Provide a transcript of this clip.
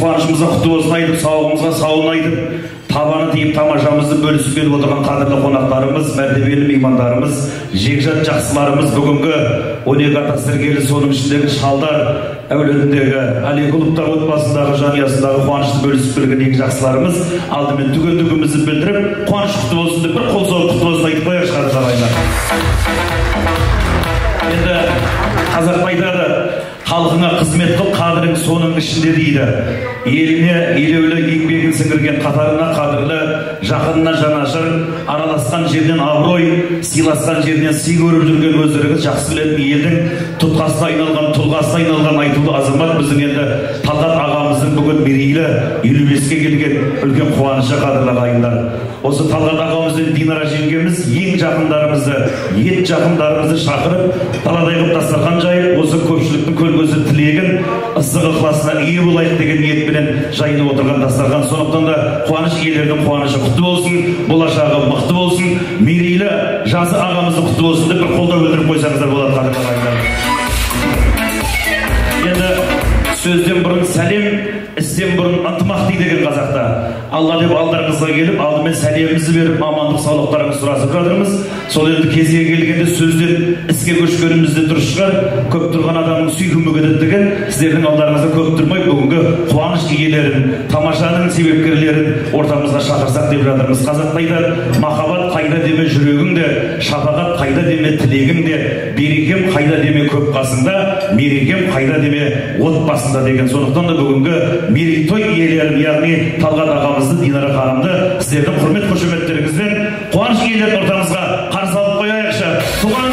қуанышымызға құтты болсын айтып, сауығымызға сауын айтып, табаны тиіп тамашамызды бөлісіп келіп отырған қадірлі қонақтарымыз, мәртебелі меймандарымыз, жекжат жақсыларымыз, бүгінгі 12 ата сіргелі, соның ішіндегі Шалдар әулетіндегі Әлиқұловтар отбасындағы жанұясындағы қуанышты бөлісіп келген ең жақсыларымыз, алдымен түгендігімізді білдіріп, қуаныш құтты болсын деп бір қол соғып құтты болсын айтып қояйықшы, қадірлі ағайындар. Енді қазақ айтады, халқыңа қызмет қыл, қадірің соның ішінде дейді. Еліне елеулі еңбегін сіңірген, қатарына қадірлі, жақынына жанашыр, араласқан жерден абырой, сыйласқан жерден сый көріп жүрген, өздеріңіз жақсы білетін елдің тұтқасына айналған, тұлғасына айналған айтулы азамат біздің енді Талғат ағамыздың бүгін мерейлі 55-ке келген үлкен қуанышы, қадірлі ағайындар. Осы Талғат ағамыз бен Динара жеңгеміз ең жақындарымызды, ет жақындарымызды шақырып, даладай қылып дастархан жайып, осы көпшіліктің көл көзі тілегін, ыстық ықыласына ие болайық деген ниетпенен жайылып отырған дастархан. Сондықтан да қуаныш иелерінің қуанышы құтты болсын, болашағы мықты болсын, мерейлі жасы ағамыздың құтты болсын деп бір қолдау білдіріп қойсаңыздар болады, қадірлі ағайындар. Енді сөзден бұрын сәлем, істен бұрын ынтымақ дейді екен қазақта. Алла деп алдарыңызға келіп, алдымен сәлемімізді беріп, амандық саулықтарыңызды сұрасып жатырмыз. Сол енді кезегі келгенде сөзден іске көшкеніміз де дұрыс шығар. Көп тұрған адамның сүйкімі кетеді деген, сіздердің алдарыңызда көп тұрмай, бүгінгі қуаныш иелерін, тамашаның себепкерлерін ортамызға шақырсақ деп жатырмыз. Қазақта айтады, махаббат қайда деме жүрегіңде, шапағат қайда деме тілегіңде, берекем қайда деме көп қасыңда, мерекем қайда деме отбасында деген. Сондықтан да бүгінгі мерейтой иелерін, яғни Талғат ағамызды, Динара ханымды сіздердің құрмет қошеметтеріңізбен қуаныш иелерін ортамызға қарсы алып қояйықшы. Туған